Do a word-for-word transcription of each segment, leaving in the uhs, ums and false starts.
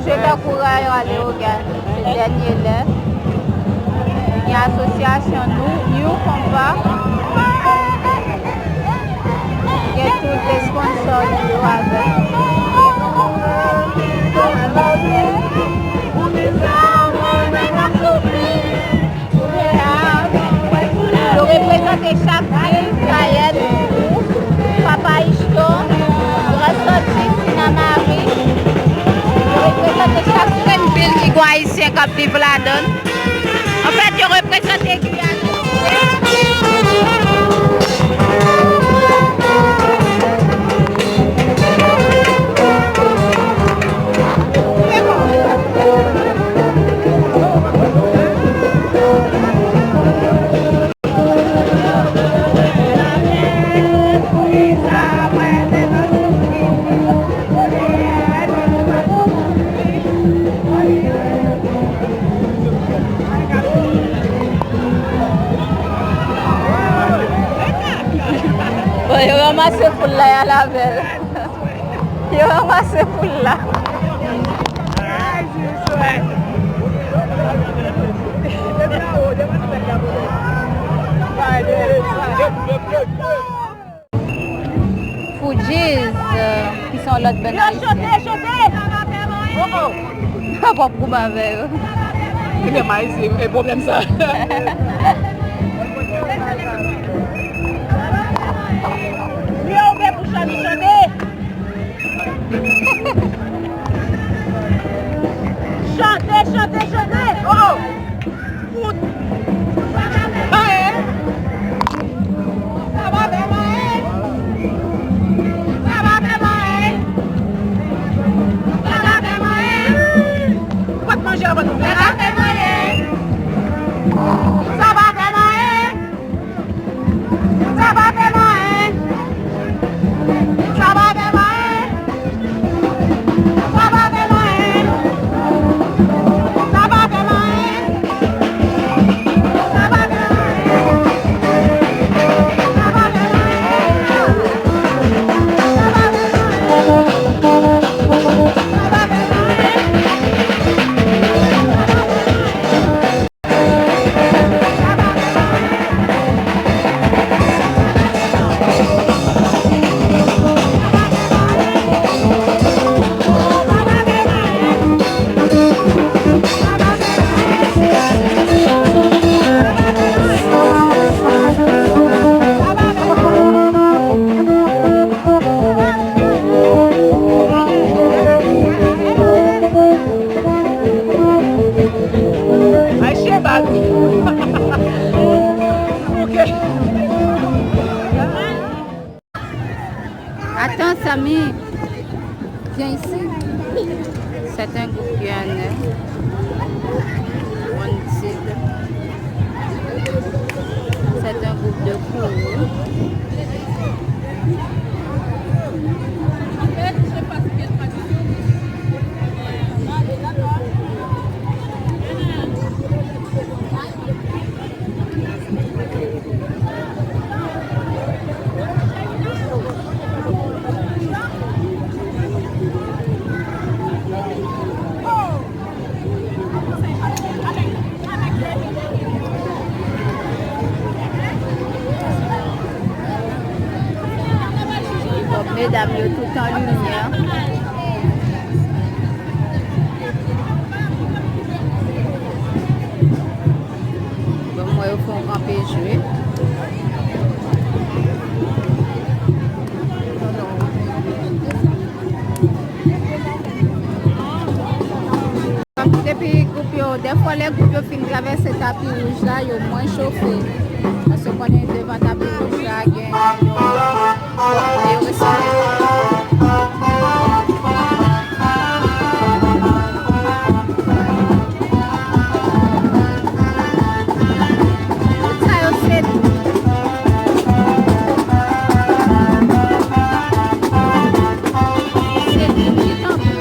Jete kouraj ale Ogàn, se dènye lè. Gen asosyasyon nou, New Compa. Gen tout sponsor nou yo avèk. Yo reprezante chak vil, Kayèt, Papa Isto, Gran Sòti, Tina Mari. Yo reprezante chak grenn vil ki gon Ayisyen k ap viv ladan l. Anfèt, yo reprezante Giyàn. Bon, yo ranmase poul la, y al avè l. Yo ranmase poul la. Fugees, euh, ki se yon lòt bann ayisyen. W ap goumen avè yo. Li menm ayisyen, e pwoblèm sa. Li ouvè bouch la, li chante. Chante, chante, chante. Oh! Fout. Mayen. Sa pa fè mayen. Sa pa fè mayen. Sa pa fè mayen. Ou pa t manje avan nou fè la? Sa pa fè mayen. Sa pa fè mayen. Sa pa fè mayen. Sa pa fè mayen. Sa pa fè mayen. Sa pa fè mayen. Sa pa fè mayen. Ay, chebag. Ok. Attends, Samy, viens ici. C'est un groupe guyanais. One Seed. C'est un groupe de kourou. Medam yo tout an limyè. Bon, m wè yo fè yon kanpe jwe. Depi gwoup yo, dèfwa lè gwoup yo fin travèse tapi wouj la, yo mwen chofe. Paske w konnen devan tapi wouj la gen yon, bon, yo respekte. Tout sa yo se nou. Se nou ki tankou.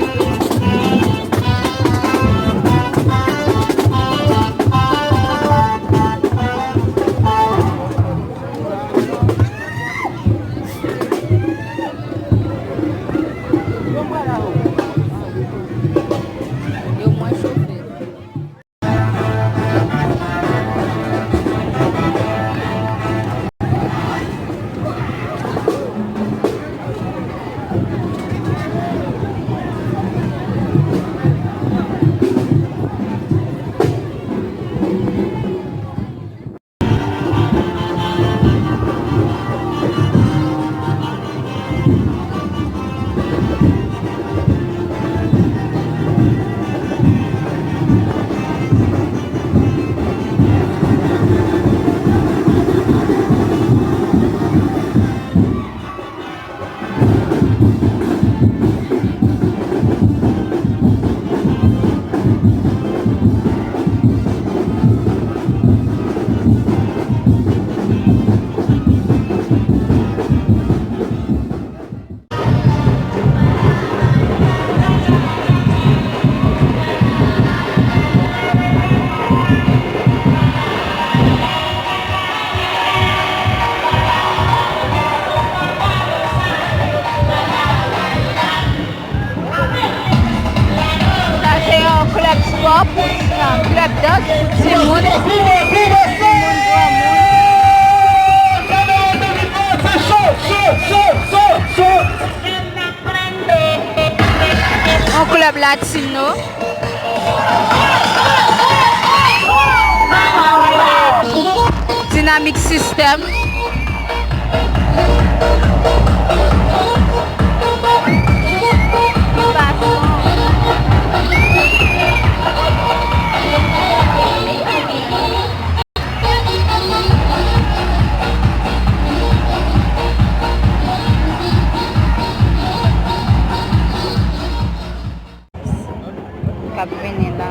Tap dans pou timoun, timoun granmoun. Yon club latino. Dynamic System. K ap vini la.